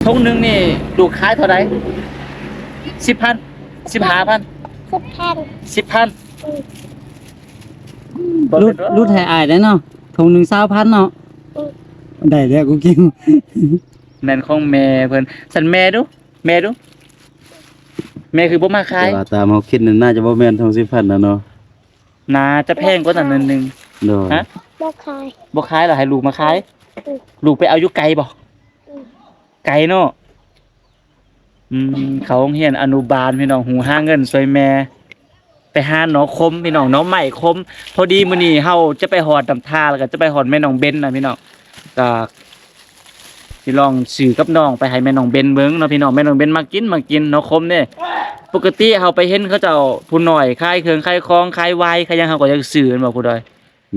ຖົງໜຶ່ງນີ້ລູກຂາຍເທົ່າໃດ? ສິບພັນ ສິບຫ້າພັນ ສິບພັນ ສິບພັນ ອືມ ຫຼຸດ ຫຼຸດໃຫ້ອ້າຍໄດ້ເນາະ ຖົງໜຶ່ງຊາວພັນເນາະ ອືມ ໄດ້ແລ້ວກູກິນ ແມ່ນຂອງແມ່ເພິ່ນ. ຊັ້ນແມ່ດູ ແມ່ດູ ແມ່ຄືບໍ່ມາຂາຍ? ແຕ່ວ່າຕາມເຮົາຄິດນັ້ນ ໜ້າຈະບໍ່ແມ່ນຖົງສິບພັນນະເນາະ. ໜ້າຈະແພງກວ່ານັ້ນໜ້ອຍໜຶ່ງ. ໂດຍ. ຮະ? ບໍ່ຂາຍ. ບໍ່ຂາຍແລ້ວໃຫ້ລູກມາຂາຍ? ອືມ. ລູກໄປເອົາຢູ່ໄກບໍ່? ອືມ. ໄກເນາະ. ອືມ ເຂົ້າໂຮງຮຽນອະນຸບານ ພີ່ນ້ອງ ຫູຫາເງິນຊ່ວຍແມ່ ໄປຫາໜໍ່ຂົມ ພີ່ນ້ອງ ໜໍ່ໄມ້ຂົມ. ພໍດີມື້ນີ້ເຮົາຈະໄປຮອດນ້ຳທາ ແລ້ວກໍຈະໄປຮອດແມ່ນ້ອງເບັນນະ ພີ່ນ້ອງ ກໍ ຊິລອງຊື້ກັບນ້ອງໄປໃຫ້ແມ່ນ້ອງເບັນເບິ່ງເນາະ ພີ່ນ້ອງ. ແມ່ນ້ອງເບັນມັກກິນ ມັກກິນໜໍ່ຂົມເດ້. ປົກກະຕິເຮົາໄປເຫັນເຂົາເຈົ້າຜູ້ນ້ອຍຂາຍເຄື່ອງຂາຍຂອງ ຂາຍວາຍຂາຍຫຍັງ ເຮົາກໍຢາກຊື້ແມ່ນບໍ່ ຜູ້ດອຍ?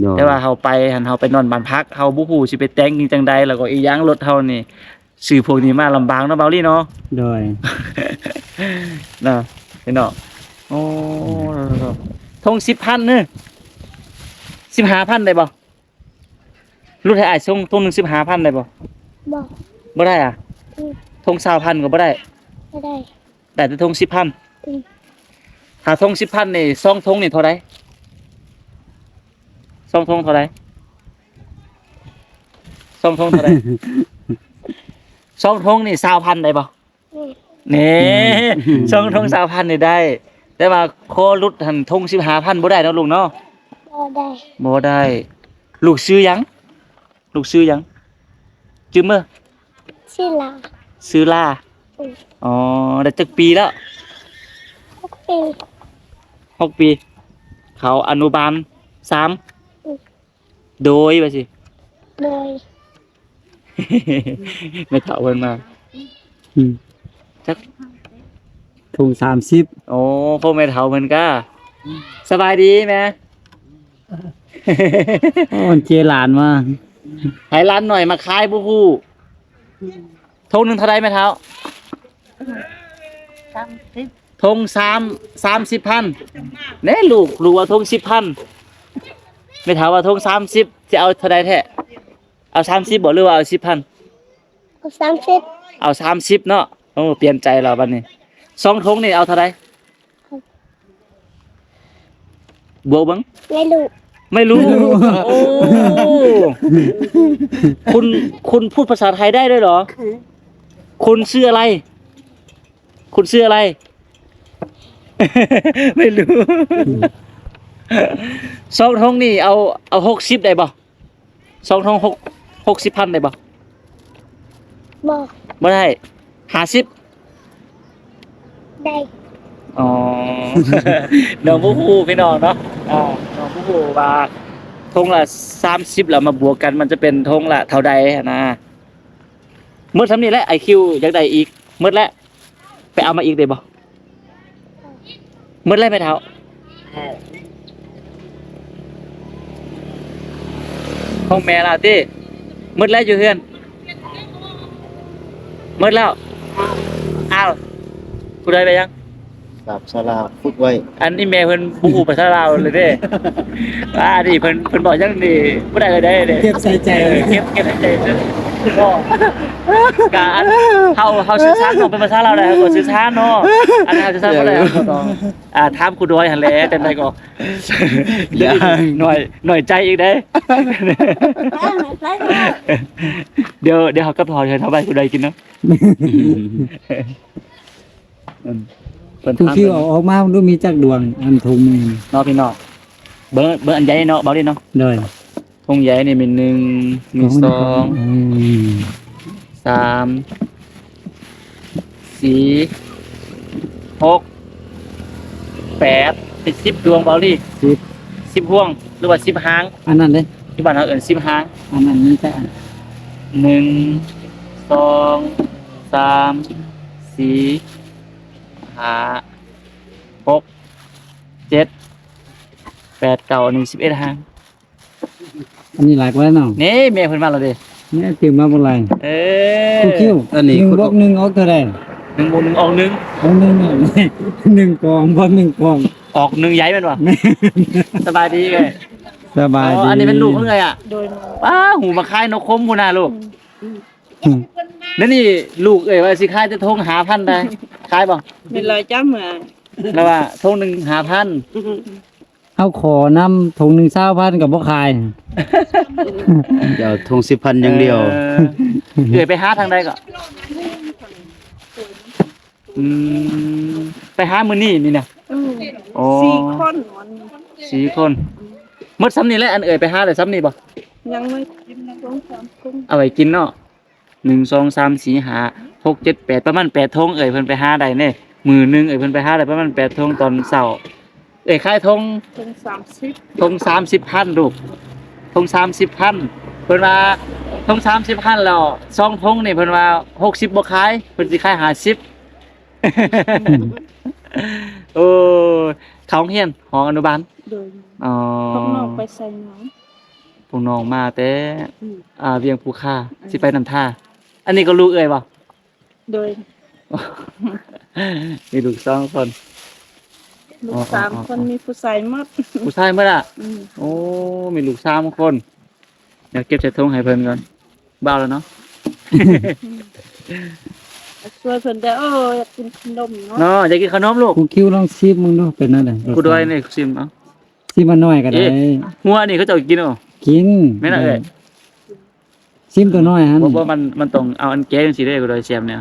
ໂດຍ. ແຕ່ວ່າເຮົາໄປຫັ້ນ ເຮົາໄປນອນບ້ານພັກ ເຮົາບໍ່ຮູ້ຊິໄປແຕ່ງອີ່ຫຍັງຈັ່ງໃດ ແລ້ວກໍອີກຢ່າງລົດເຮົານີ້ ຊື້ພວກນີ້ມາລຳບາກເນາະ ເບົາລີເນາະ. ໂດຍ. ນະ ພີ່ນ້ອງ ໂອ້ ຖົງສິບພັນເນີ ສິບຫ້າພັນໄດ້ບໍ່? ຫຼຸດໃຫ້ອ້າຍສົ່ງຖົງໜຶ່ງສິບຫ້າພັນໄດ້ບໍ່? ບໍ່. ບໍ່ໄດ້ອະ? ອືມ. ຖົງຊາວພັນກໍບໍ່ໄດ້? ບໍ່ໄດ້. ໄດ້ແຕ່ຖົງສິບພັນ? ອືມ. ຖ້າຖົງສິບພັນນີ້ ສອງຖົງນີ້ເທົ່າໃດ? ສອງຖົງເທົ່າໃດ? ສອງຖົງເທົ່າໃດ? ສອງຖົງນີ້ຊາວພັນໄດ້ບໍ່? ອືມ. ນີ້ ອືມ ສອງຖົງຊາວພັນນີ້ໄດ້ ແຕ່ວ່າຂໍຫຼຸດຫັ້ນ ຖົງສິບຫ້າພັນບໍ່ໄດ້ເນາະລູກເນາະ? ບໍ່ໄດ້. ບໍ່ໄດ້. ລູກຊື່ຫຍັງ? ລູກຊື່ຫຍັງ? ຈື່ມເມີ? ຊື່ລາ. ຊື່ລາ. ອືມ. ອໍ ໄດ້ຈັກປີແລ້ວ? ຫົກປີ. ຫົກປີ. ເຂົ້າອະນຸບານສາມ. ອືມ. ໂດຍ ວ່າຊິ ໂດຍ ແມ່ເຖົ້າເພິ່ນມາ ອືມ ຈັກຖົງສາມສິບ. ໂອ້ ພວກແມ່ເຖົ້າເພິ່ນກະ ສະບາຍດີແມ່. ໂອ້ ມັນເຈຫຼານມາ ໃຫ້ຫຼານໜ້ອຍມາຂາຍບໍ່ຮູ້. ຖົງໜຶ່ງເທົ່າໃດແມ່ເຖົ້າ? ສາມສິບ. ຖົງສາມ ສາມສິບພັນ. ແນ່ ລູກ ລູກວ່າຖົງສິບພັນ ແມ່ເຖົ້າວ່າຖົງສາມສິບ. ຈະເອົາເທົ່າໃດແທ້? ເອົາສາມສິບບໍ່ ຫຼືວ່າເອົາສິບພັນ? ເອົາສາມສິບ. ເອົາສາມສິບເນາະ. ໂອ້ ປ່ຽນໃຈແລ້ວບັດນີ້. ສອງຖົງນີ້ເອົາເທົ່າໃດ? ບວກເບິ່ງ. ໄມ່ຮູ້. ໄມ່ຮູ້. ໂອ້ ຄຸນ ຄຸນພູດພາສາໄທໄດ້ດ້ວຍເຫຼືອ? ຄຸນຊື່ອະໄລ? ຄຸນຊື່ອະໄລ? ໄມ່ຮູ້. ສອງຖົງນີ້ເອົາ ເອົາຫົກສິບໄດ້ບໍ່? ສອງຖົງຫົກ ຫົກສິບພັນໄດ້ບໍ່? ບໍ່ ບໍ່ໄດ້. ຫ້າສິບ ໄດ້. ອໍ ນ້ອງບໍ່ຮູ້ພີ່ນ້ອງເນາະ. ອ່າ ນ້ອງບໍ່ຮູ້ວ່າຖົງລະສາມສິບ ແລ້ວມາບວກກັນ ມັນຈະເປັນຖົງລະເທົ່າໃດຫັ້ນນະ. ໝົດສ່ຳນີ້ແຫຼະ ໄອຄິວຢາກໄດ້ອີກ. ໝົດແລ້ວ ໄປເອົາມາອີກໄດ້ບໍ່? ໝົດແລ້ວແມ່ເຖົ້າ? ຂອງແມ່ລາວຕິ? ໝົດແລ້ວຢູ່ເຮືອນ? ໝົດແລ້ວ. ອ້າວ ຜູ້ໃດໄປຍັງ? ສາບສາລາວຝຶກໄວ້. ອັນນີ້ແມ່ເພິ່ນບໍ່ຮູ້ພາສາລາວເລີຍເດ້. ອ່າ ນີ້ເພິ່ນ ເພິ່ນບອກຫຍັງນີ້ ບໍ່ໄດ້ເລີຍເດ້. ເກັບໃສ່ໃຈ. ເອີ ເກັບ ເກັບໃສ່ໃຈເດີ. ກະອັນ ເຮົາ ເຮົາສື່ສານອອກເປັນພາສາລາວໄດ້ ເຮົາກໍສື່ສານເນາະ. ອັນນັ້ນເຮົາສື່ສານບໍ່ໄດ້ ເຮົາກໍຕ້ອງ ອ່າ ຖາມຄູດອຍຫັ້ນແຫຼະ. ຈັ່ງໃດກໍ ຢ່າ ນ້ອຍ ນ້ອຍໃຈອີກເດ້. ດຽວ ດຽວເຮົາກັບໄປເຮົາໄປຄູດອຍກິນເນາະ. ເພິ່ນ ເພິ່ນ ທຸກ ຖາມ ທີ່ເອົາອອກມາ ມັນບໍ່ມີຈັກດວງ ອັນຖົງໜຶ່ງເນາະພີ່ນ້ອງ. ເບິ່ງ ເບິ່ງອັນໃຫຍ່ເນາະ ເບົາລີເນາະ. ໂດຍ. ຖົງໃຫຍ່ນີ້ມີໜຶ່ງ ມີສອງ ອືມ ສາມ ສີ່ ຫົກ ແປດ ເປັນສິບດວງ ເບົາລີ. ສິບ ສິບຫ່ວງ ຫຼືວ່າສິບຫາງ? ອັນນັ້ນເດ້ ທີ່ບ້ານເຮົາເອີ້ນສິບຫາງ. ອັນນັ້ນມີຈັກອັນ? ໜຶ່ງ ສອງ ສາມ ສີ່ ຫ້າ ຫົກ ເຈັດ ແປດ ເກົ້າ ອັນນີ້ສິບເອັດຫາງ. ອັນນີ້ຫຼາຍກວ່າເນາະ. ນີ້ແມ່ເພິ່ນມາແລ້ວເດ້. ແມ່ຕື່ມມາບໍ່ຫຼາຍ. ເອີ ຄູຄິວ ອັນນີ້ໜຶ່ງບວກໜຶ່ງອອກເທົ່າໃດ? ໜຶ່ງບວກໜຶ່ງອອກໜຶ່ງ. ອອກໜຶ່ງ ໜຶ່ງກອງບວກໜຶ່ງກອງ ອອກໜຶ່ງໃຫຍ່ແມ່ນບໍ່? ແມ່ນ. ສະບາຍດີເອີຍ. ສະບາຍດີ. ອໍ ອັນນີ້ແມ່ນລູກເພິ່ນເອີຍອະ? ໂດຍ. ປ້າ ຫູມາຂາຍໜໍ່ຂົມພຸ້ນນະລູກ. ອືມ. ດຽວນີ້ລູກເອີຍວ່າຊິຂາຍແຕ່ຖົງຫ້າພັນໄດ້ ຂາຍບໍ່? ແມ່ນລະຈ້າເໝືອ ລະວ່າຖົງໜຶ່ງຫ້າພັນ ເຮົາຂໍນຳຖົງໜຶ່ງຊາວພັນກໍບໍ່ຂາຍ ຈະເອົາຖົງສິບພັນຢ່າງດຽວ. ເອີ ເອື້ອຍໄປຫາທາງໃດກໍ? ອືມ ໄປຫາມື້ນີ້ນີ້ນະ? ອືມ ໂອ້ ສີ່ຄົນ ສີ່ຄົນ ໝົດສ່ຳນີ້ແຫຼະ. ອັນເອື້ອຍໄປຫາໄດ້ສ່ຳນີ້ບໍ່? ຍັງໄວ້ກິນສອງສາມຖົງ ເອົາໄວ້ກິນເນາະ. ໜຶ່ງ ສອງ ສາມ ສີ່ ຫ້າ ຫົກ ເຈັດ ແປດ ປະມານແປດຖົງ ເອື້ອຍເພິ່ນໄປຫາໄດ້ເດ້. ມື້ໜຶ່ງເອື້ອຍເພິ່ນໄປຫາໄດ້ປະມານແປດຖົງຕອນເຊົ້າ. ເອື້ອຍຂາຍຖົງ ຖົງສາມສິບ ຖົງສາມສິບພັນລູກ ຖົງສາມສິບພັນ. ເພິ່ນວ່າຖົງສາມສິບພັນແລ້ວ ສອງຖົງນີ້ເພິ່ນວ່າຫົກສິບບໍ່ຂາຍ ເພິ່ນຊິຂາຍຫ້າສິບ. ໂອ້ ເຂົ້າໂຮງຮຽນ ຫ້ອງອະນຸບານ? ໂດຍ. ອໍ ພວກນ້ອງໄປໃສມາ? ພວກນ້ອງມາແຕ່ ອືມ ອ່າ ວຽງພູຄາ ອືມ ຊິໄປນ້ຳທາ. ອັນນີ້ກໍລູກເອື້ອຍບໍ່? ໂດຍ. ມີລູກສອງຄົນ ລູກສາມຄົນ ມີຜູ້ຊາຍໝົດ. ຜູ້ຊາຍໝົດອະ? ອືມ. ໂອ້ ມີລູກສາມຄົນ. ດຽວເກັບໃສ່ຖົງໃຫ້ເພິ່ນກ່ອນ. ເບົາແລ້ວເນາະ ຊ່ວຍເພິ່ນແດ່. ໂອ້ ຢາກກິນຂະໜົມເນາະ ເນາະ ຢາກກິນຂະໜົມລູກ. ຄູຄິວລອງຊີມເບິ່ງດູ ເປັນແນວໃດ? ຄູດອຍນີ້ຊີມເອົາ ຊີມອັນນ້ອຍກໍໄດ້. ເອ ຫົວນີ້ເຂົາເຈົ້າກິນເອົາ ກິນ. ແມ່ນລະເອື້ອຍ ຊີມຕົວນ້ອຍຫັ້ນ. ບໍ່ ບໍ່ ມັນ ມັນຕ້ອງເອົາອັນແກງຈັ່ງຊີ້ເດ້ ຄູດອຍແຊມແນວ.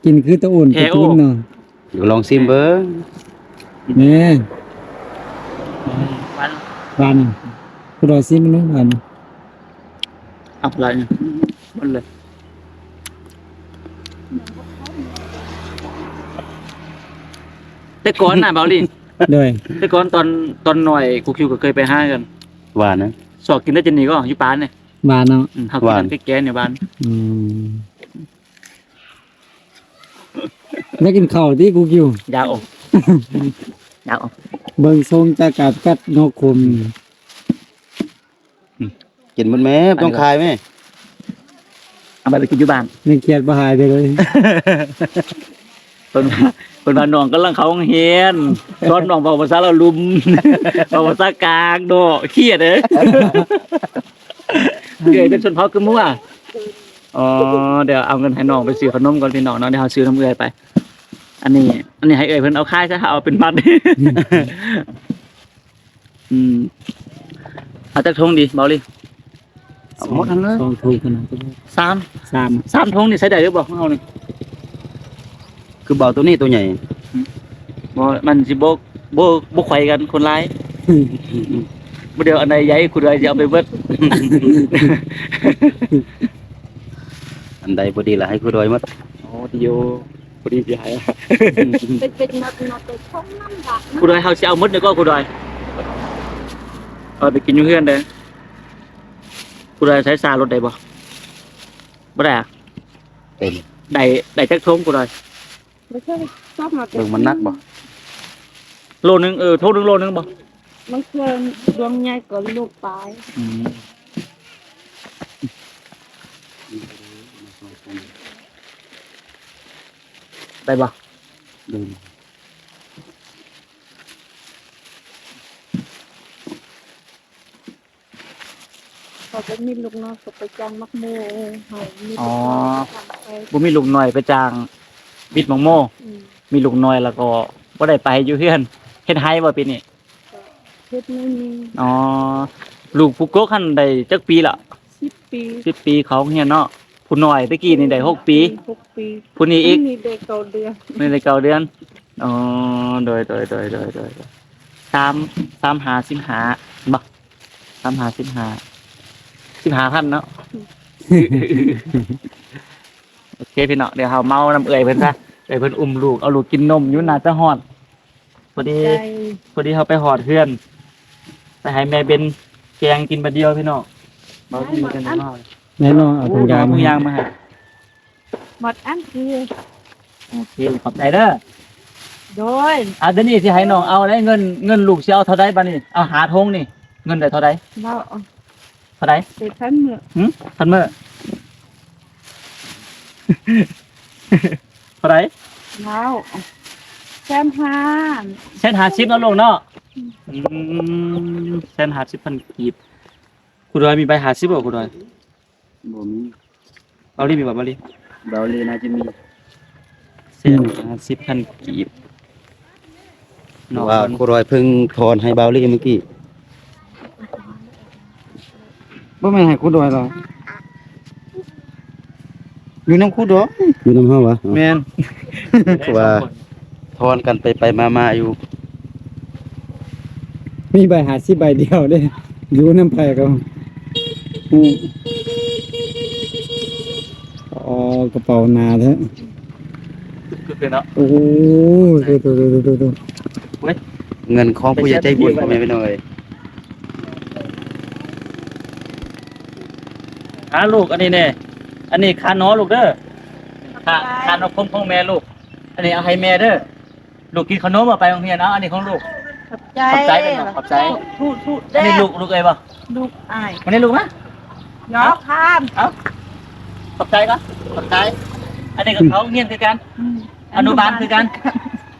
ກິນຄືຕະອຸ່ນ ແຄໂອ ຕະຕຸ້ນເນາະ. ລອງຊີມເບິ່ງ. ນີ້ ຫວານ ຫວານ. ຄູດອຍຊີມເບິ່ງ ຫວານ. ເອົາຫຼາຍ ໝົດເລີຍ. ແຕ່ກ່ອນນະ ເບົາລີ. ໂດຍ. ແຕ່ກ່ອນຕອນ ຕອນນ້ອຍ ຄູຄິວກໍເຄີຍໄປຫາກັນ. ຫວານນະ. ຊອກກິນໄດ້ຈະນີ້ກໍຢູ່ປານນີ້. ຫວານເນາະ. ອືມ ເຮົາກິນ ຫວານ ແກງໃນບ້ານ. ອືມ ໄດ້ກິນເຂົ້າຕິກູກິວ? ຢາກອອກ ຢາກອອກ. ເບິ່ງຊົງຈາກການກັດງອກຂົມ. ອືມ ກິນໝົດແມ່ ຕ້ອງຂາຍແມ່. ເອົາໄປ ໄປກິນຢູ່ບ້ານ ຍັງຄຽດບໍ່ຫາຍເລີຍ. ເພິ່ນ ເພິ່ນວ່ານ້ອງກຳລັງເຂົ້າໂຮງຮຽນ ສອນນ້ອງເວົ້າພາສາລາວລຸ່ມ ເວົ້າພາສາກາງເນາະ ຄຽດເດ້. ເອື້ອຍເປັນຊົນເຜົ່າກຶມມຸອະ? ອໍ ດຽວເອົາເງິນໃຫ້ນ້ອງໄປຊື້ຂະໜົມກ່ອນພີ່ນ້ອງເນາະ ດຽວເຮົາຊື້ນຳເອື້ອຍໄປ. ອັນນີ້ ອັນນີ້ໃຫ້ເອື້ອຍເພິ່ນເອົາຂາຍຊະ ເຮົາເອົາເປັນມັດ. ອືມ ເອົາຈັກຖົງດີ ເບົາລີ? ເອົາໝົດຫັ້ນເລີຍ ສອງຖົງເທົ່ານັ້ນ. ສາມ ສາມ ສາມຖົງນີ້ໃຊ້ໄດ້ຫຼືບໍ່ຂອງເຮົານີ້? ຄືເບົາໂຕນີ້ໂຕໃຫຍ່. ບໍ່ ມັນຊິບໍ່ ບໍ່ ບໍ່ໄຂວກັນຄົນຫຼາຍ. ບໍ່ ດຽວອັນໃດໃຫຍ່ຄູດອຍຊິເອົາໄປເບິດ. ອັນໃດບໍ່ດີລະໃຫ້ຄູດອຍໝົດ. ອໍ ດີຢູ່ ພໍດີຊິໃຫ້. ເປັນ ເປັນນັກ ນັກໄປທ່ອງນ້ຳດາກນະ. ຄູດອຍ ເຮົາຊິເອົາໝົດນີ້ກໍຄູດອຍ ເອົາໄປກິນຢູ່ເຮືອນເດີ້. ຄູດອຍ ໃຊ້ສາລົດໄດ້ບໍ່? ບໍ່ໄດ້ອະ? ເຕັມ. ໄດ້ ໄດ້ຈັກຖົງຄູດອຍ? ບໍ່ໃຊ່ຊອບມາແຕ່ ເບິ່ງມັນໜັກບໍ່? ໂລໜຶ່ງ ເອີ ຖົງໜຶ່ງໂລໜຶ່ງບໍ່? ບາງເທື່ອດວງໃຫຍ່ກໍໂລປາຍ. ອືມ ໄດ້ບໍ່? ໄດ້. ເຂົາບໍ່ມີລູກນ້ອຍ ເຂົາໄປຈ້າງໝາກໂມ. ເຮົາມີ ອໍ ລູກນ້ອຍໄປຈ້າງໄຟ. ບໍ່ມີລູກນ້ອຍໄປຈ້າງບິດໝາກໂມ. ອືມ ມີລູກນ້ອຍແລ້ວກໍບໍ່ໄດ້ໄປຢູ່ເຮືອນ. ເຮັດໄຮ່ບໍ່ປີນີ້? ເຮັດໜ້ອຍໜຶ່ງ. ອໍ ລູກຜູ້ກົກຫັ້ນໄດ້ຈັກປີລະ? ສິບປີ. ສິບປີ ເຂົ້າໂຮງຮຽນເນາະ. ຜູ້ນ້ອຍແຕ່ກີ້ນີ້ໄດ້ຫົກປີ. ຫົກປີ. ຜູ້ນີ້ອີກ ນີ້ໄດ້ເກົ້າເດືອນ. ນີ້ໄດ້ເກົ້າເດືອນ. ອໍ ໂດຍ ໂດຍ ໂດຍ ໂດຍ ໂດຍ ສາມ ສາມຫ້າ ສິບຫ້າ ບໍ່? ສາມຫ້າ ສິບຫ້າ ສິບຫ້າພັນເນາະ. ອືມ ໂອເຄພີ່ນ້ອງ ດຽວເຮົາເມົານຳເອື້ອຍເພິ່ນຊະ. ເອື້ອຍເພິ່ນອຸ້ມລູກ ເອົາລູກກິນນົມຢູ່ ໜ້າຈະຮ້ອນ. ພໍດີ ພໍດີເຮົາໄປຮອດເຮືອນ ໄປໃຫ້ແມ່ເບັນແກງກິນບາດດຽວພີ່ນ້ອງ. ເບົາ ແມ່ນບໍ່? ແນ່ນອນ ເອົາຖົງຢາມາໃຫ້. ເອົາຖົງຢາມາໃຫ້. ໝົດອັນຄື. ໂອເຄ ຂອບໃຈເດີ. ໂດຍ. ອ່າ ດຽວນີ້ຊິໃຫ້ນ້ອງເອົາໄດ໋ ເງິນ ເງິນລູກຊິເອົາເທົ່າໃດບາດນີ້? ເອົາຫ້າຖົງນີ້ ເງິນໄດ້ເທົ່າໃດ? ເວົ້າ ເທົ່າໃດ? ເຈັດພັນມື້. ຫຶ? ພັນມື້. ເທົ່າໃດ? ເວົ້າ ແສນຫ້າ. ແສນຫ້າສິບເນາະລູກເນາະ. ອືມ ແສນຫ້າສິບພັນກີບ. ຄູດອຍມີໃບຫ້າສິບບໍ່ຄູດອຍ? ບໍ່ມີ. ເບົາລີມີບໍ່ ເບົາລີ? ເບົາລີໜ້າຈະມີ ແສນຫ້າສິບພັນກີບ ເພາະວ່າຄູດອຍເພິ່ງທອນໃຫ້ເບົາລີມື້ກີ້. ບໍ່ແມ່ນໃຫ້ຄູດອຍລະ ຢູ່ນຳຄູດອຍ ຢູ່ນຳເຮົາຫວາ? ແມ່ນ ເພາະວ່າທອນກັນໄປໆມາໆຢູ່. ມີໃບຫ້າສິບໃບດຽວເດ້ ຢູ່ນຳໃຜກໍ ອືມ ອໍ ກະເປົາໜາແທ້ ກຶກໆເລີຍເນາະ. ໂອ້ໂຫ ໂອ້ຍ ເງິນຂອງຜູ້ໃຫຍ່ໃຈບຸນ ພໍ່ແມ່ພີ່ນ້ອງເອີຍ. ຫາລູກ ອັນນີ້ແນ່ ອັນນີ້ຄ່າໜໍລູກເດີ ຄ່າ ຄ່າໜໍຄົມຂອງແມ່ລູກ ອັນນີ້ເອົາໃຫ້ແມ່ເດີ. ລູກກິນເຂົ້າໜົມ ເອົາໄປໂຮງຮຽນ. ເອົາ ອັນນີ້ຂອງລູກ ຂອບໃຈ ຂອບໃຈ ເປັນຫຍັງ ຂອບໃຈ ລູກ ລູກ ລູກ ອັນນີ້ລູກ ລູກເອີຍບໍ່? ລູກອ້າຍ ອັນນີ້ລູກນະ? ເນາະ ຂ້າມ ເອົາ ຂອບໃຈກ່ອນ ຂອບໃຈ. ອັນນີ້ກໍເຂົ້າໂຮງຮຽນຄືກັນ ອືມ ອະນຸບານຄືກັນ.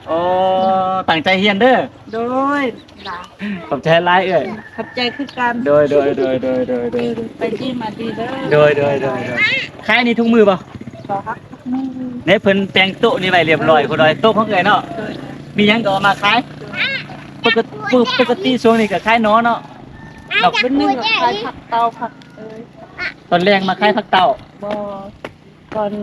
ໂອ້ ຕັ້ງໃຈຮຽນເດີ. ໂດຍ ຂອບໃຈຫຼາຍເອື້ອຍ ຂອບໃຈຄືກັນ. ໂດຍ ໂດຍ ໂດຍ ໄປດີມາດີເດີ. ໂດຍ ໂດຍ ໂດຍ ໂດຍ. ຂາຍນີ້ທຸກມື້ບໍ່? ກໍຮັບທຸກມື້. ເດ້ ເພິ່ນແຕ່ງໂຕະນີ້ໄວ້ລຽບຮ້ອຍ ໂອ້ ໂຕະຂອງເອື້ອຍເນາະ. ໂດຍ ມີຫຍັງກໍເອົາມາຂາຍ. ໂດຍ ປົກກະຕິ ປົກກະຕິຊ່ວງນີ້ກໍຂາຍໜໍເນາະ. ດອກເປັນໜຶ່ງກໍຂາຍຜັກເຕົາ ຜັກເອີຍ. ຕອນແລງມາຂາຍຜັກເຕົາ. ບໍ່ ກ່ອນ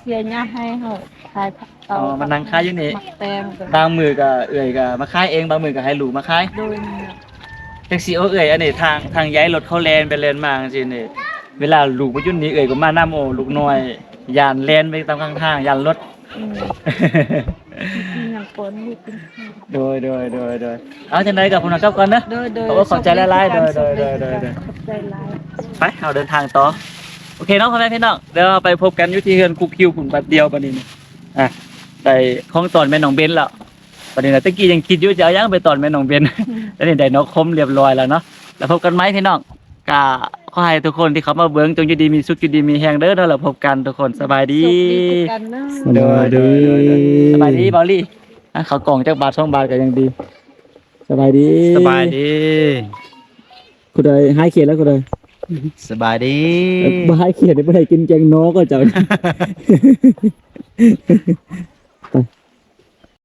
ເສຍຫຍ້າໃຫ້ເຮົາຂາຍຜັກເຕົາ. ອໍ ມານັ່ງຂາຍຢູ່ນີ້ ໝາກແຕງ. ບາງມື້ກໍເອື້ອຍກໍມາຂາຍເອງ ບາງມື້ກໍໃຫ້ລູກມາຂາຍ. ໂດຍ ຈັກຊິ ໂອ້ ເອື້ອຍ ອັນນີ້ທາງ ທາງໃຫຍ່ລົດເຂົາແລ່ນໄປແລ່ນມາຈັ່ງຊີ້ນີ້ ເວລາລູກບໍ່ຢູ່ນີ້ ເອື້ອຍກໍມານຳ. ໂອ້ ລູກນ້ອຍຢ້ານແລ່ນໄປຕາມຂ້າງທາງ ຢ້ານລົດ. ອືມ ຍັງກ່ອນລູກກິນ. ໂດຍ ໂດຍ ໂດຍ ໂດຍ. ເອົາ ຈັ່ງໃດກໍພວກເຮົາກັບກ່ອນເດີ. ໂດຍ ໂດຍ ຂອບ ຂອບໃຈຫຼາຍໆ. ໂດຍ ໂດຍ ໂດຍ ໂດຍ ຂອບໃຈຫຼາຍ. ໄປ ເຮົາເດີນທາງຕໍ່. ໂອເຄເນາະ ພໍ່ແມ່ພີ່ນ້ອງ ດຽວເຮົາໄປພົບກັນຢູ່ທີ່ເຮືອນຄຸກຄິວພຸ້ນ ບັດດຽວບັດນີ້. ອ່ະ ໄດ້ຂອງຕ້ອນແມ່ນ້ອງເບັນແລ້ວບັດນີ້ນະ. ຕະກີ້ຍັງຄິດຢູ່ຈະເອົາຫຍັງໄປຕ້ອນແມ່ນ້ອງເບັນ. ອືມ ຕອນນີ້ໄດ້ໜໍຄົມລຽບຮ້ອຍແລ້ວເນາະ. ແລ້ວພົບກັນໃໝ່ພີ່ນ້ອງ. ກະຂໍໃຫ້ທຸກຄົນທີ່ເຂົ້າມາເບິ່ງ ຈົ່ງຢູ່ດີມີສຸກ ຢູ່ດີມີແຮງເດີເນາະ. ແລ້ວພົບກັນທຸກຄົນ. ສະບາຍດີ. ໂຊກດີຄືກັນເນາະ. ໂດຍ ໂດຍ ໂດຍ ໂດຍ. ສະບາຍດີ ເບົາລີ. ອ່ະ ເຂົ້າກ່ອງຈັກບາດສອງບາດກໍຍັງດີ. ສະບາຍດີ ສະບາຍດີ. ຜູ້ໃດຫາຍຄຽດແລ້ວ ຜູ້ໃດ? ສະບາຍດີ. ເອີ ບໍ່ຫາຍຄຽດນີ້ ບໍ່ໄດ້ກິນແກງໜໍກໍເຈົ້າ.